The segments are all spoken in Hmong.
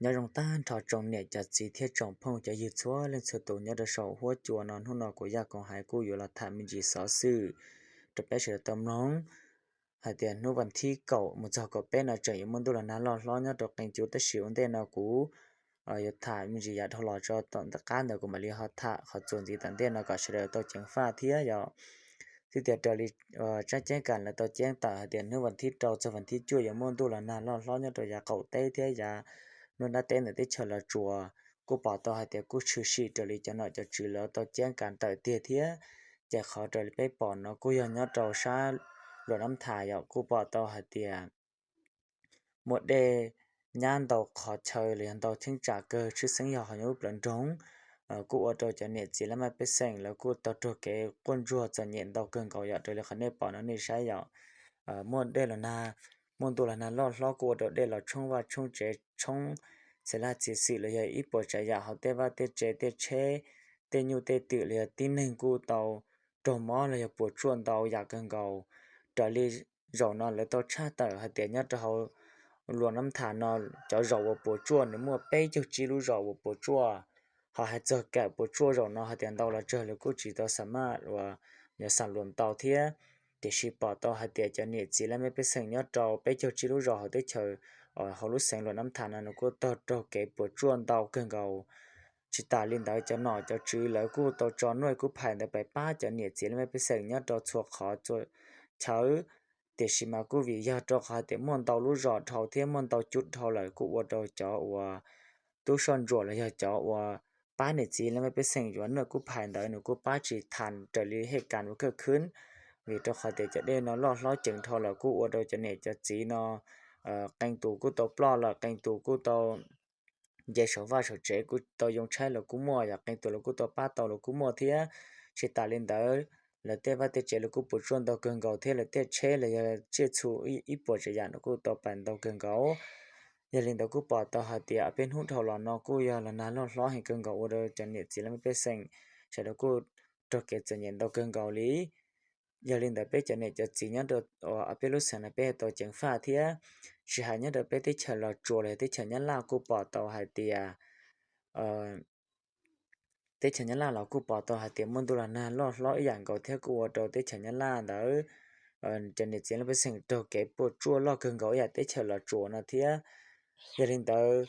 Nyob zoo tag nrho tsoom niam cov txiv thiab tsoom phooj cov ywg txhua leej txhua tus nyob rau saum huab cua no, hnub no kuv Yaj Koom Hais kuj yuav los tham me ntsis xov xwm rau peb sawv daws tau mloog hais tias hnub vas thib kaum mus txog kaum peb no tseem yuav muaj ntuj los nag loj hlob nyob rau qee cuv, tab sis ua ntej no kuv yuav tham me ntsis yav dhau los tso, tom ntawm qab ntawd kuv mam li ho tham qhov txuas ntxiv tom ntej no kom sawv daws tau ceev faj thiab yom. Thiab tias raws li tsab ceeb kas lawv tau ceeb tawm hais tias hnub vas thib rau txog vas thib cuaj yuav muaj ntuj los nag loj hlob nyob rau yav qaum teb thiab yav nruab nrab teb ntawm teb chaws Los Tsuas, kuj pom tau hais tias kuj tshwm sim raws li cov nom cov tswv lawv tau ceeb kas tawm tiag thiab. Ces qhov raws li peb pom no kuj yog nyob rau sab Luam Nab Thas yom, kuj pom tau hais tias muaj dej nyab ntau qhov chaw los yog ntau cheeb tsam kawg, tshwj xeeb yog qhov nyob lub plawv nroog, kuj ua rau cov niam txiv laj mej pej xeem lawv kuj tau raug kev quaj ntsuag txom nyem ntau kawg nkaus yom. Raws li qhov nej pom no nej saib yom, muaj dej los nag, muaj ntuj los nag loj hlob kuj ua rau dej los tshoob vaj tshoob tsev, tshoob txiv laj txiv xwm los yog ib puas tsav yam hauv tej vaj tej tsev tej tsheb, tej nyuj tej twm los yog tib neeg kuj tau raug mob los yog puas tsuaj ntau yam kawg nkaus. Raws li zaum no lawv tau tshaj tawm hais tias nyob rau hauv Luam Nab Thas no, cov zos uas puas tsuaj nws muaj peb caug tsib lub zos uas puas tsuaj. Ho hais txog kawm puas tsuaj zaum no hais tias ntau los tsawg lawv kuj tsis tau xam maj uas yuav xam luam ntau thiab. Tiam sis pom tau hais tias cov niam txiv laj mej pej xeem nyob rau peb caug tsib lub zos hauv teb chaws, hauv lub xeev Luam Nab Thas no nws kuj tau raug kev puas tsuaj ntau kawg nkaus. Tsis tas li ntawd cov nom cov tswv lawv kuj tau tso nuj kub phais ntawd pais pab cov niam txiv laj mej pej xeem nyob rau txhua qhov txhua chaw. Tiam sis mas kuj vim yog rau qhov tias muaj ntau lub zos dhau thiab muaj ntau cuv dhau lawm kuj ua rau cov uas tub soj ntsuam los yog cov uas pab niam txiv laj mej pej xeem yuav nuj kub phais ntawd nws kuj pab tsis tas raws li hej kas uas khawj khwb. Vim rau qhov tias cov dej no loj hlob ceev dhau lawm kuj ua rau cov niam cov txiv no qee tus kuj tau ploj lawm, qee tus kuj tau nce saum vaj saum tsev kuj tau yoo tshaib los kuj muaj, yog qee tus los kuj tau pab tau los kuj muaj thiab. Tsis tas li ntawd, lawv tej vaj tej tsev los kuj puas tsuaj ntau kawg nkaus thiab lawv tej tsheb los yog tsiaj txhu ib puas tsav yam no kuj tau pais ntau kawg nkaus. Yog li ntawd kuj pom tau hais tias peb hnub dhau los no kuj yog los nag loj hlob heev kawg nkaus ua rau cov niam txiv laj mej pej xeem sawv daws kuj raug kev txom nyem ntau kawg nkaus li. Yog li ntawd peb cov niam cov txiv nyob rau peb lub xeev no peb tau ceev faj thiab. Tsis hais nyob rau peb teb chaws Los Tsuas los yog teb chaws Nyab Laj kuj pom tau hais tias teb chaws Nyab Laj los kuj pom tau hais tias muaj ntuj los nag loj hlob ib yam nkaus thiab kuj ua rau teb chaws Nyab Laj ntawd cov niam txiv laj mej pej xeem raug kev puas tsuaj loj kawg nkaus ib yam teb chaws Los Tsuas no thiab. Yog li ntawd,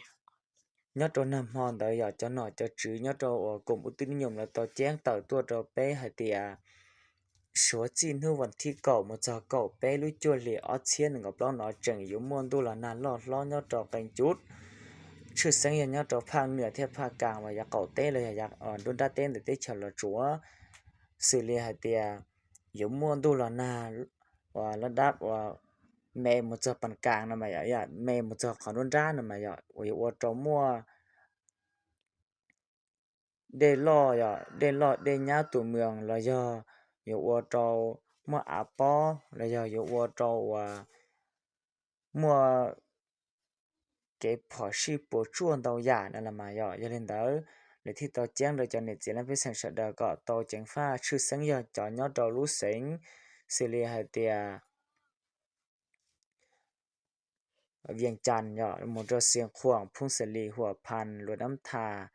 nyob rau nag hmo ntawd yog cov nom cov tswv nyob rau uas koom u tib nyoom lawv tau ceeb tawm tuaj rau peb hais tias suav txij hnub vas thib kaum mus txog kaum peb lub cuaj hlis ob txhiab nees nkaum plaub no tseem yuav muaj ntuj los nag loj hlob nyob rau qee cuv, tshwj xeeb yog nyob rau phaj nwam thiab phaj kaas uas yav qaum teb los yog nruab nrab teb ntawm teb chaws Los Tsuas. Xws li hais tias yuav muaj ntuj los nag uas lab dab uas me mus txog pas kaas no mas yom, me mus txog qhov nruab nrab no mas yog uas yuav ua rau muaj dej loj, yog dej loj dej nyab tus moos los yog yuav ua rau muaj av pob los yog yuav ua rau uas muaj kev phom sij puas tsuaj ntau yam no los mas yom. Yog li ntawd, lawv thiaj tau ceeb rau cov niam txiv laj mej pej xeem sawv daws kom tau ceev faj, tshwj xeeb yog cov nyob rau lub xeev xws li hais tias Vias Cas yom, mus rau Xias Khuam, Phooj Xas Lis, Huam Phas, Luam Nab Thas,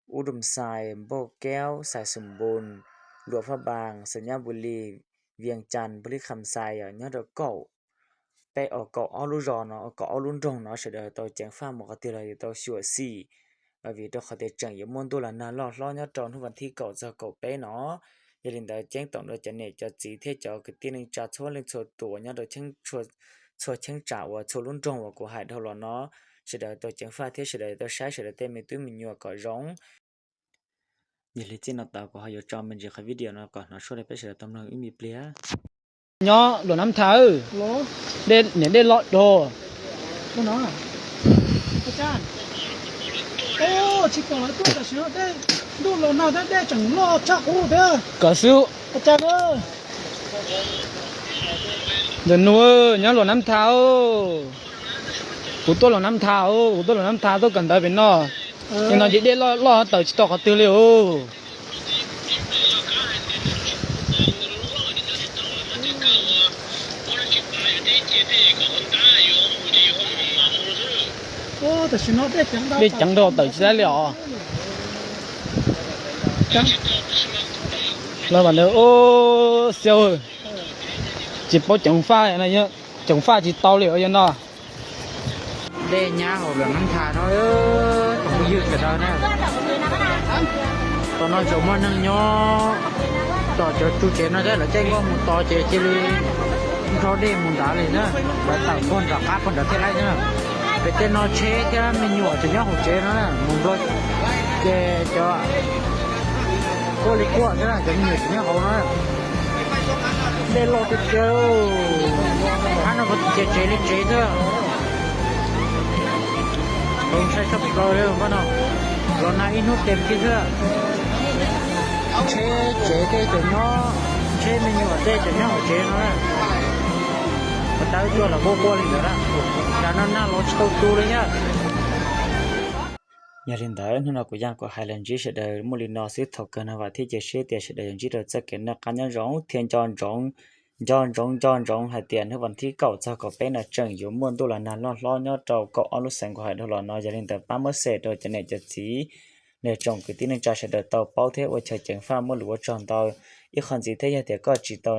Ub Dum Xais, Npauj Kaub, Xais Xum Npus, Luam Phaj Npas, Xas Nyab Npus Lis, Vias Cas, Npus Lis Kham Xais yom, nyob rau kaum peb, kaum ob lub zos no, kaum ob lub nroog no sawv daws tau ceev faj mus qhov twg los yuav tau xyuam xim, vim rau qhov tias tseem yuav muaj ntuj los nag loj hlob nyob rau hnub vas thib kaum txog kaum peb no. Yog li ntawd ceeb toom rau cov niam cov txiv thiab cov kwv tij neej tsa txhua leej txhua tus nyob rau txhua cheeb tsam uas txhua lub nroog uas kuv hais dhau los no, sawv daws tau ceev faj thiab sawv daws tau saib sawv daws tej me tub me nyuam kom zoo. Yog li txij no tod kuv ho yuav tso me ntsis qhov video no kom hnov suab rau peb sawv daws tau mloog ib me pliag. Nyob Luam Nab Thas, niam dej loj dog. Tsis pom lawv tuaj tam sim no, ntuj los nag thiab dej tseem loj tshaj qub thiab. Kom xwb. Ntawm nuav nyob Luam Nab Thas, kuv tuaj Luam Nab Thas, kuv tuaj Luam Nab Thas tuaj kawm ntawv pem no. Nim no ces dej loj loj tawm tsis tau qhov twg li os. Dej ceev dhau tawm tsis tau li os. Los mas nws ub xiau, tsis paub ceev faj, ceev faj tsis tau li os yog no. Dej nyab hauv Luam Nab Thas no, tus phooj ywg sawv daws na. Tom no tseem muaj neeg nyob tom cov tsu tsev no thiab, lawv caij nkoj mus tos ces cia li nrho dej mus nrad li na. Lawv tawm puag nram qab puag nrad thiaj laib na. Pem tej no tsheb thiab me nyuam tseem nyob hauv tsev no na, mus nplog ces cov kuaj li kuaj thiab cov me nyuam tseem nyob hauv no. Dej loj tiag tiag. Hab no ces tsev li tsev xwb. Ntoo saib tshaj plaws li no, los nag ib hnub tes kiag xwb. Tsheb tsev tej cov nyob, tsheb me nyuam tej cov nyob hauv tsev no. Ua tau tuaj los quaj quaj li ntawd lawm. Nram no nag los tsis tau tu li thiab. Yog li ntawd hnub no kuv yeej kuv hais los ntsib sawv daws muaj li no xwb, thaum kawg no vam thiab cia siab tias sawv daws yuav ntsib rau txoj kev noj qab nyob zoo thiab nco ntsoov, nco ntsoov nco ntsoov hais tias hnub vas thib kaum txog kaum peb no tseem yuav muaj ntuj los nag loj hlob nyob rau kaum ob lub xeev kuv hais dhau los no. Yog li ntawd pab muab share rau cov niam cov txiv, niam tsoom kwv tij neej tsa sawv daws tau paub thiab ua chaw ceev faj muaj lus ua tsaug ntau. Ib qho ntxiv thiab yog tias koj tsis tau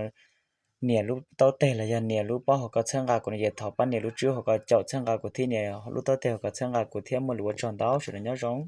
nias lub taub teg los yog nias lub pob hauv koj txhawb nqa kuv no ces thov pab nias lub tswb hauv koj caum txhawb nqa kuv thiab nias lub taub teg hauv koj txhawb nqa kuv thiab muaj lus ua tsaug ntau, sawv daws nyob zoo.